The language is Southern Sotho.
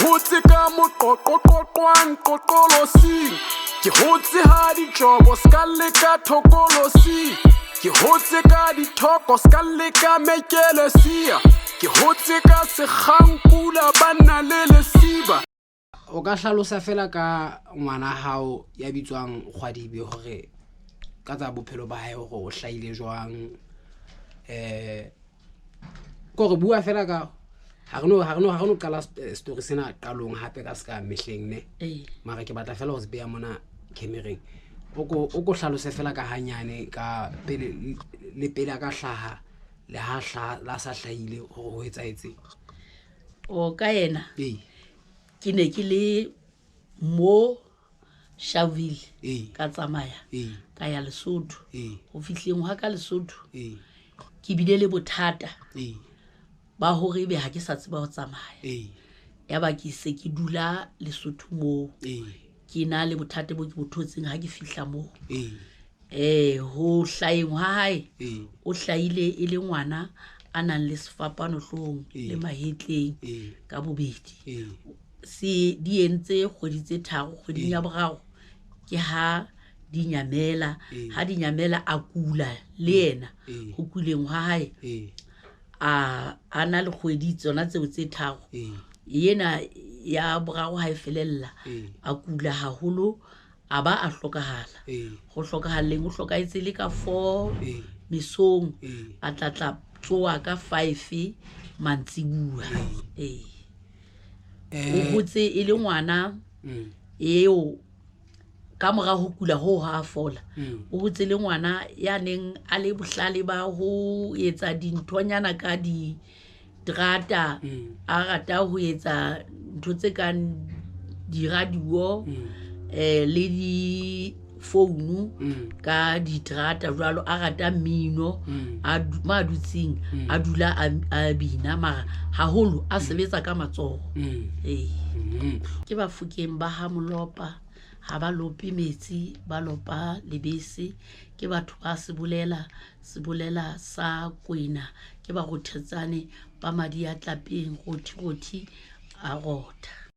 hotse ka moqoqo qoqwang qoqolosing. Ke hotse ha ditjobo ska le ka thokolosi. Ke hotse ka dithoko ska le ka mekelesia. Ke hotse ka sekgankula banna le lesiba. O ka hlalosa fela ka ngwana hao ya bitswang Kgwadibe hore ka tsa bophelo ba hae hore o hlahile jwang. Kore bua fela ka ha re no ha re no ha re no qala story sena qalong hape ka ska mehleng ne. Ee. Mara ke batla fela ho se beha mona camereng. O ko o ko hlalose fela ka hanyane ka pele le pele a ka hlaha le ha hlaha la sa hlahile hore ho etsahetseng. O ka yena. Ee. Ke ne ke le mo Sharpeville. Ee. Ka tsamaya. Ee. Ka ya Lesotho. Ee. Ho fihleng hwa ka Lesotho. Ee. Ke bile le bothata. Ee. Ba hore ebe ha ke sa tseba ho tsamaya. Ee. Ya ba ke se ke dula Lesotho moo. Ee. Ke na le bothata bo ke bo thotseng ha ke fihla moo. Ee. Ho hlaheng hwa hae. Ee. O hlahile e le ngwana a nang le sefapano hloohong Ee. le mahetleng Ee. ka bobedi. Ee. Se di entse kgwedi tse tharo, kgweding Ee. ya boraro ke ha di nyamela. Ee. Ha di nyamela a kula le yena. Ee. Ho kuleng hwa hae. Ee. A na le kgwedi tsona tseo tse tharo. Ee. Yena ya boraro ha e felella. Ee. A kula haholo a ba a hlokahala. Ee. Ho hlokahalleng o hlokahetse le ka 4 Ee. mesong. Ee. A tla tla tsoha ka 5 mantsibuya. Ee. Ee. O hotse e le ngwana eo ka mora ho kula ho ha a fola. O hotse le ngwana ya neng a le bohlale ba ho etsa dinthonyana ka diterata. A rata ho etsa ntho tse kang di-radio, le di-phone ka diterata jwalo. A rata mmino, a ma dutseng, a dula a bina, mara haholo a sebetsa ka matsoho. Ee. Ke Bafokeng ba ha Molopa, ha ba lope metsi, ba lopa lebese. Ke batho ba sebolela, sebolela sa kwena. Ke ba rothetsane ba madi a tlapeng, rothi rothi a rotha.